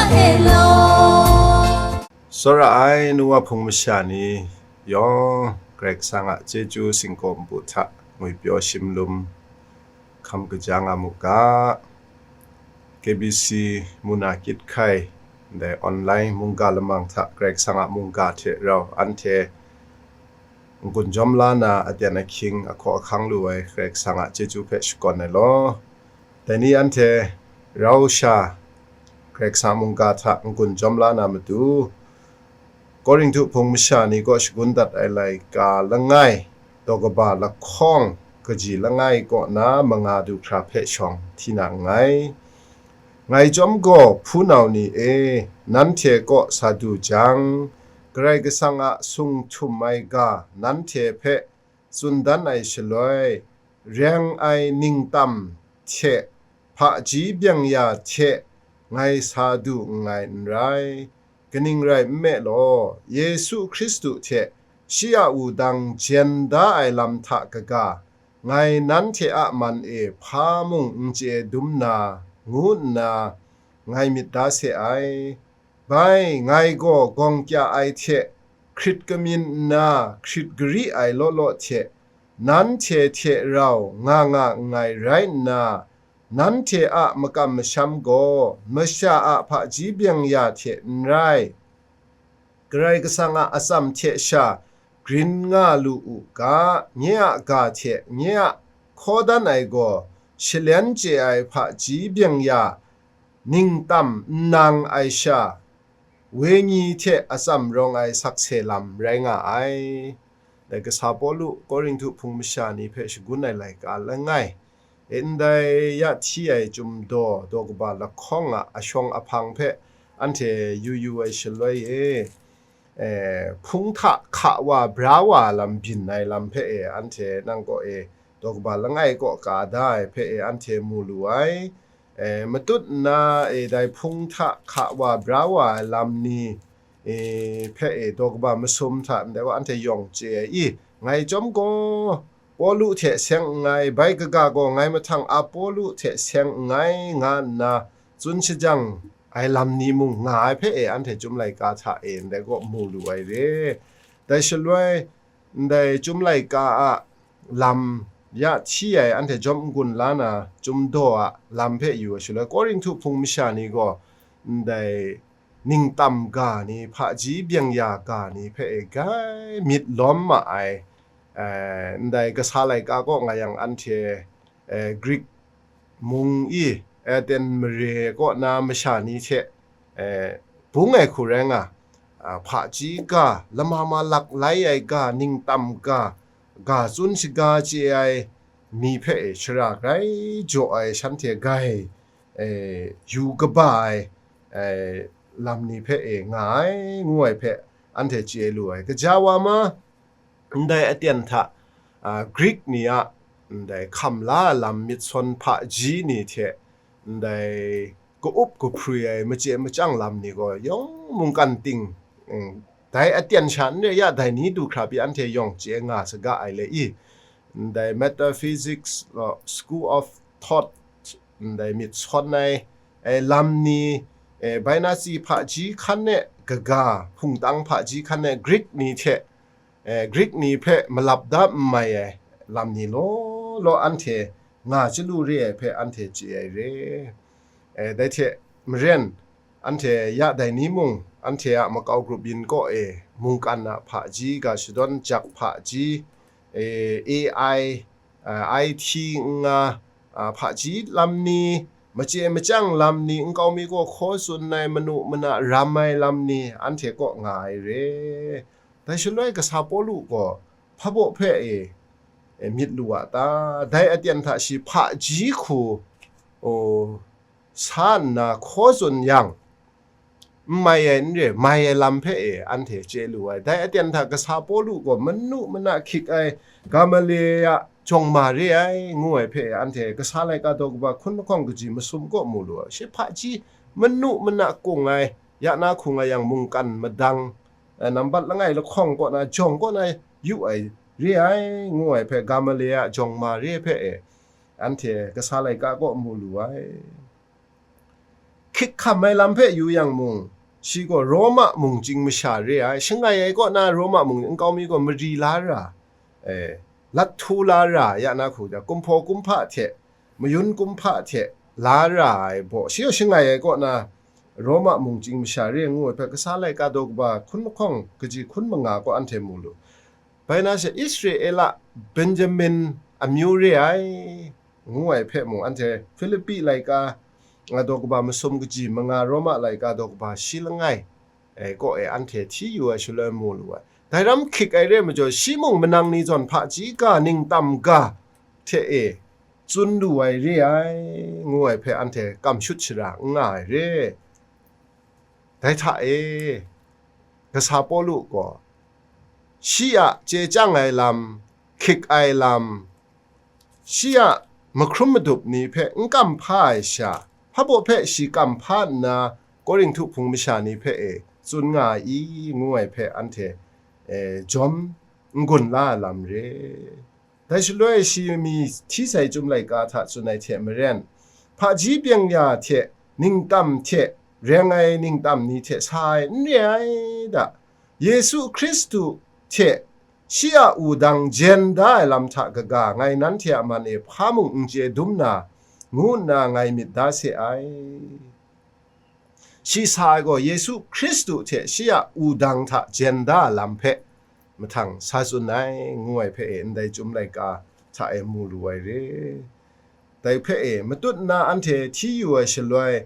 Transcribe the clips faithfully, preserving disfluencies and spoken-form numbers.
Hello. Tsawra ai nu wa hpung masha ni yawng, Karai Kasang a chyeju singkaw npu hta ngwipyaw shimlum hkam kaja nga mu ga. K B C muna kyit hkai ndai online mungga lamang hta Karai Kasang a mungga hte rau anhte n-gun jawm la na, aten ahkying ahkaw ahkang lu ai Karai Kasang a chyeju hpe shakawn ai law. Dai ni anhte rau sha Karai Kasang mungga hta n-gun jawm la na matu, Korinhtu hpung masha ni kaw shagun dat ai laika langai, daw kaba lahkawng kaji langai kaw na manga du hkra hpe shawng hti na nngai. Ngai chyawm gaw, hpunau ni e, nanhte kaw sa du jang, Karai Kasang a sung htum ai ga nanhte hpe tsun dan ai shaloi, reng ai ningtam hte hpaji byeng ya hte ngai sa du nngai n rai. Kaning rai nme law, Yesu Hkristu hte shi a wudang jen da ai lam hta kaga, ngai nanhte a man e hpa mung n chye dum na, ngu nna ngai myit da se ai. Bai, ngai gaw gawng kya ai hte hkrit kamyin nna hkrit gari ai law law hte, nanhte hte rau nga nga nngai rai nna, nanhte a makam masham gaw masha a hpaji byeng ya hte n rai, Karai Kasang a atsam hte sha grin nga lu u ga, nye a ga hte nye a hkaw dan ai gaw shalen chye ai hpaji byeng ya, ningtam nnang ai sha, wenyi hte atsam rawng ai sakse lam rai nga ai. Dai kasa Pawlu Korinhtu hpung masha ni hpe shagun ai laika langai, e, ndai ya hti ai Chyum Daw, daw kaba lahkawng a ashawng ahpang hpe anhte yu yu ai shaloi e, e, hpung hta hka wa bra wa lam byin ai lam hpe e, anhte nang kaw e, daw kaba langai kaw ka da ai hpe e, anhte mu lu ai. E, matut nna, e, dai hpung hta hka wa bra wa ai lam ni, e, hpe e, daw kaba masum hta ndai wa anhte yawng chye ai i, ngai chyawm gaw, Pawlu hte seng nngai, bai kaga gaw ngai mahtang Apawlu hte seng nngai, nga nna tsun shajang ai lam ni mung nga ai hpe e, anhte Chyum Laika hta e ndai kaw mu lu ai re. Dai shaloi, ndai Chyum Laika a lam ya hti ai, anhte jawm n-gun la na, Chyum Daw a lam hpe yu ai shaloi, Korinhtu hpung masha ni gaw ndai ningtam ga ni, hpaji byeng ya ga ni hpe e gai myit lawm ma ai. Eh, ndai kasa laika kaw nga yang, anhte, eh, Grik mung i, Aten mare kaw na masha ni hte, eh, bung ai hku rai nga, ah, hpaji ga, lama ma lak lai ai ga, ningtam ga, ga tsun shaga chye ai ni hpe e shara grai jaw ai shanhte gai, eh, yu kaba ai, eh, lam ni hpe e nga ai, ngu ai hpe anhte chye lu ai. Kaja wa ma, ndai aten hta, a, Grik ni a, ndai hkam la lam myit sawn hpaji ni hte, ndai ka-up kahprwi ai machye machyang lam ni gaw yawng mungkan ting, mm, dai aten sha n re ya, dai ni du hkra pyi anhte yawng chye nga saga ai le i, ndai metaphysics, uh, school of thought, ndai myit sawn ai, eh, lam ni, eh, bai na tsi hpaji hkan e kaga, hpungtang hpaji hkan e Grik ni hte, eh, Grik ni hpe malap da n mai ai lam ni law law anhte nga chyalu re ai hpe anhte chye ai re. Eh, dai hte maren, anhte ya dai ni mung, anhte a makau grup yin kaw e mungkan a hpaji, ga shadawn jak hpaji, eh, A I, ah, I T n nga, ah, hpaji lam ni, machye machyang lam ni, nkau mi gaw hkaw tsun ai, manu mana ram ai lam ni, anhte kaw nga ai re. Dai shaloi kasa Pawlu gaw hpa baw hpe e, e myit lu a ta? Dai aten hta shi hpaji hku, o, sa nna hkaw tsun yang, n mai ai n re, mai ai lam hpe e anhte chye lu ai. Dai aten hta kasa Pawlu gaw manu mana hkyik ai Gamaliel a jawng ma re ai, ngu ai hpe e anhte kasa laika daw kaba hkun lahkawng kaji masum kaw mu lu ai. Shi hpaji manu mana kung ai, ya na hku nga yang mungkan madang, eh, nambat langai lahkawng kaw na, jawng kaw na yu ai re ai, ngu ai hpe Gamaliel a jawng ma re hpe e anhte kasa laika kaw mu lu ai. K hkik hkam ai lam hpe yu yang mung, shi gaw Roma mung chying masha re ai, shangai ai kaw na Roma mung nkau mi gaw mari la ra, e, lat htu la ra ya na hku ja, kumhpaw kumhpa hte, mayun kumhpa hte la ra ai baw, shi gaw shangai ai kaw na Roma mung chying masha re ngu ai hpe, kasa laika daw kaba hkun lahkawng kaji hkun manga kaw anhte mu lu. Bai na she Israela Benjamin amyu re ai, ngu ai hpe mung, anhte Hpilipi laika, a, daw kaba masum kaji manga, Roma laika daw kaba shi langai, e, kaw e anhte hti yu ai shaloi mu lu ai. Dai ram hkik ai re ai majaw, shi mung manang ni zawn hpaji ga ningtam ga hte e tsun lu ai re ai, ngu ai hpe anhte kam shut shara n nga ai re. Dai hta e, kasa Pawlu gaw, shi a chye chyang ai lam, hkik ai lam, shi a mahkrum madup ni hpe n kamhpa ai sha, hpa baw hpe shi kamhpa nna, Korinhtu hpung masha ni hpe e tsun nga ai i, ngu ai hpe anhte, e, jawm n gun la ai lam re. Dai shaloi shi mi hti sai chyum laika hta tsun ai hte maren, hpaji byeng ya hte ningtam hte reng ai ningtam ni hte sa ai n re ai da. Yesu Hkristu hte shi a wudang jen da ai lam hta kaga ngai nanhte a man e hpa mung n chye dum na, ngu nna ngai myit da se ai. Shi sa ai gaw Yesu Hkristu hte shi a wudang hta jen da lam hpe mahtang sa tsun ai, ngu ai hpe e ndai chyum laika hta e mu lu ai re. Dai hpe e matut nna anhte hti yu ai shaloi,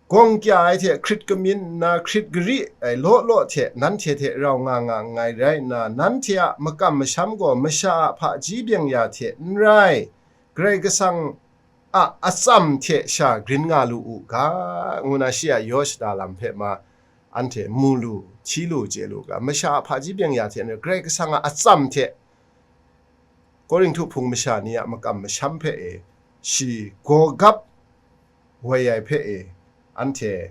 gawng kya ai hte hkrit kamyin nna hkrit gari ai law law hte nanhte hte rau nga nga nngai rai nna, nanhte a makam masham gaw masha a hpaji byeng ya hte n rai, Karai Kasang a atsam hte sha grin nga lu u ga, ngu na shi a yaw shada lam hpe ma anhte mu lu, hti lu, chye lu ga, masha a hpaji byeng ya hte n rai, Karai Kasang a atsam hte Korinhtu hpung masha ni a makam masham hpe e shi gaw gap woi ai hpe e anhte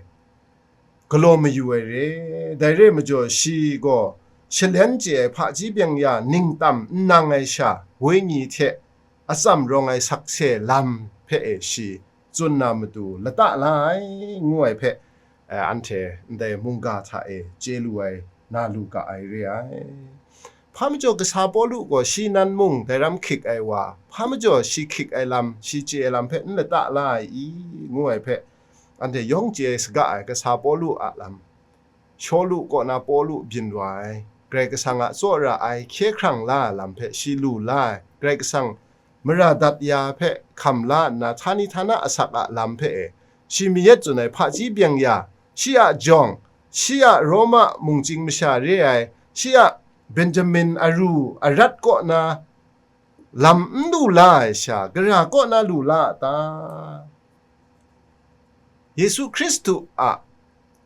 galaw mayu ai re. Dai re ai majaw, shi gaw shalen chye ai hpaji byeng ya ningtam n nang ai sha, wenyi hte atsam rawng ai sakse lam hpe e shi tsun na matu lata la ai, ngu ai hpe, eh, anhte ndai mungga hta e chye lu ai, na lu ga ai re ai. Hpa majaw, kasa Pawlu gaw shi nan mung dai ram hkik ai wa, hpa majaw shi hkik ai lam, shi chye ai lam hpe n lata la ai i, ngu ai hpe, anhte yawng chye saga ai, kasa Pawlu a lam. Shawlu kaw na Pawlu byin wa ai, Karai Kasang a tsawra ai hkye hkrang la ai lam hpe shi lu la ai, Karai Kasang mara dat ya hpe hkam la nna, htani htana asak a lam hpe e shi mayat tsun ai hpaji byeng ya, shi a jawng, shi a Roma mungchying masha re ai, shi a Benjamin aru arat kaw na lam n lu la ai sha, gara kaw na lu la a ta? Yesu Hkristu a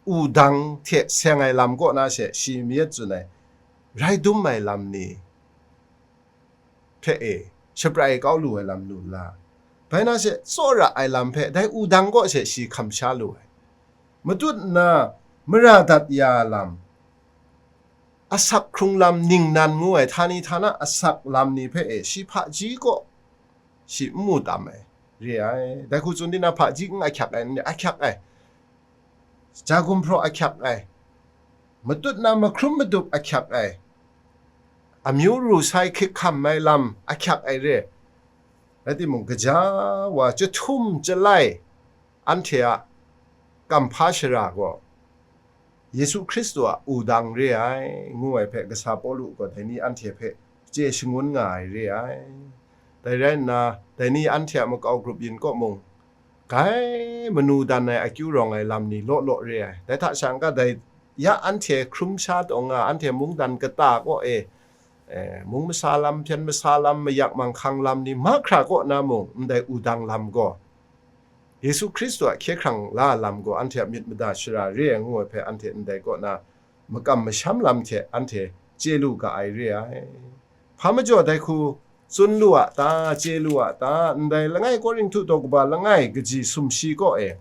wudang hte seng ai lam kaw na she shi mayat tsun ai, rai dum ai lam ni hpe e shaprai kau lu ai lam lu la, bai na she tsawra ai lam hpe dai wudang kaw she shi hkam sha lu ai. Matut nna mara dat ya lam, asak hkrung lam ningnan ngu ai, htani htana asak lam ni hpe e shi hpaji kaw shi n mu tam ai re ai. Dai hku tsun di na, hpaji n ahkyak ai, n ahkyak ai, ja gumhpraw ahkyak ai, matut na mahkrum madup ahkyak ai, amyu ru sai hkik hkam ai lam ahkyak ai re. Rai timung, gaja wa chyahtum chyalai anhte a kamhpa shara gaw Yesu Hkristu a wudang re ai, ngu ai hpe kasa Pawlu gaw dai ni anhte hpe chye shangun nga ai re ai. Dai rai nna, dai ni anhte a makau grup yin kaw mung, gai manu dan ai akyu rawng ai lam ni law law re ai. Dai hta shang ga dai ya anhte hkrum sha taw nga, anhte mungdan kata kaw e, eh, mung masa lam, hpyen masa lam, mayak manghkang lam ni mahkra kaw na mung, ndai wudang lam gaw Yesu Hkristu a hkye hkrang la lam gaw anhte a myit mada shara re ai ngu ai hpe, anhte ndai kaw na makam masham lam hte anhte chye lu ga ai re ai. Hpa majaw dai hku tsun lu a ta, chye lu a ta? Ndai langai Korinhtu daw kaba langai kaji sumshi kaw e,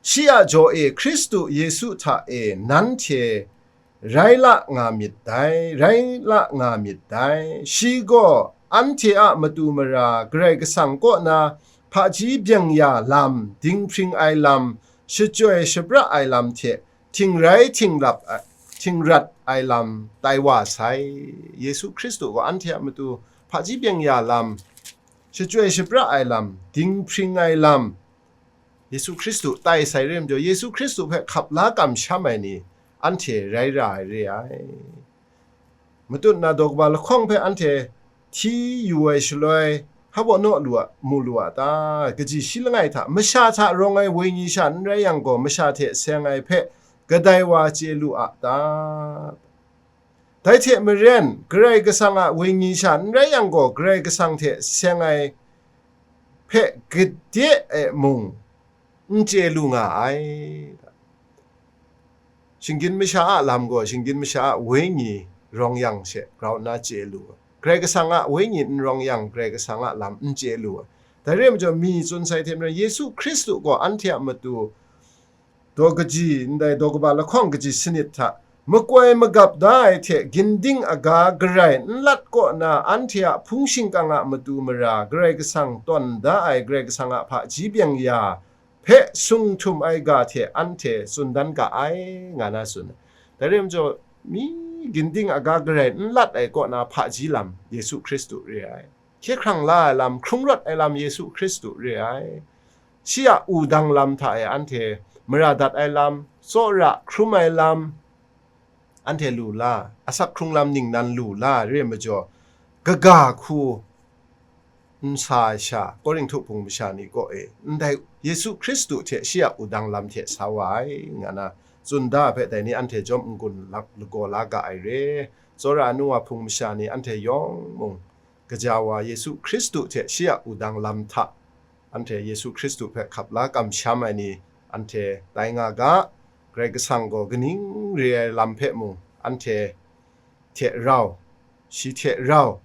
shi a jaw e Hkristu Yesu hta e nanhte rai la nga myit dai, rai la nga myit dai. Shi gaw anhte a matu mara Karai Kasang kaw na hpaji byeng ya lam, dinghpring ai lam, shachyoi shabra ai lam hte htingrai htinglap, htingrat ai lam tai wa sai. Yesu Hkristu gaw anhte a matu hpaji byeng ya lam, shachyoi shabra ai lam, dinghpring ai lam, Yesu Hkristu tai sai re majaw, Yesu Hkristu hpe hkap la kamsham ai ni anhte rai ra ai re ai. Matut na daw kaba lahkawng hpe anhte hti yu ai shaloi, hpa baw naw lu a, mu lu a ta? Kaji shi langai hta, masha hta rawng ai wenyi sha n rai yang gaw, masha hte seng ai hpe kadai wa chye lu a ta? Dai hte maren, Karai Kasang a wenyi sha n rai yang gaw, Karai Kasang hte seng ai hpe gade e mung n chye lu nga ai. Shinggyim masha a lam gaw, shinggyim masha a wenyi rawng yang she grau nna chye lu ai. Karai Kasang a wenyi n rawng yang, Karai Kasang a lam n chye lu ai. Dai re majaw, mi tsun sai hte maren, Yesu Hkristu gaw anhte a matu daw kaji, ndai daw kaba lahkawng kaji sanit hta makoi magap da ai hte ginding aga garai n lat kaw na, anhte a hpung shingkang a matu mara Karai Kasang tawn da ai Karai Kasang a hpaji byeng ya hpe sung htum ai ga hte anhte tsun dan ga ai, nga na tsun ai. Dai re majaw, mi ginding aga garai n lat ai kaw na hpaji lam Yesu Hkristu re ai. Hkye hkrang la ai lam, hkrung rawt ai lam Yesu Hkristu re ai. Shi a wudang lam hta e anhte mara dat ai lam, tsawra hkrum ai lam, anhte lu la, asak hkrung lam ningnan lu la re majaw, kaga hku n sa ai sha, Korinhtu hpung masha ni kaw e, ndai Yesu Hkristu hte shi a wudang lam hte sa wa ai, nga na tsun da ai hpe, dai ni anhte jawm n-gun lagaw la ga ai re. Tsawra nu wa hpung masha ni anhte yawng mung, gaja wa Yesu Hkristu hte shi a wudang lam hta anhte Yesu Hkristu hpe hkap la kamsham ai ni anhte tai nga ga. Karai Kasang gaw kaning re ai lam hpe mung anhte hte rau, shi hte rau,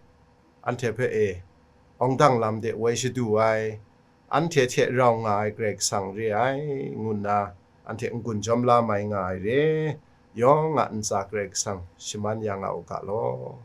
anhte hpe e, awng dang lam de woi shadu ai, anhte hte rau nga ai Karai Kasang re ai, ngu nna anhte n-gun jawm la mai nga ai re. Yawng a ntsa Karai Kasang shaman ya nga u ga law.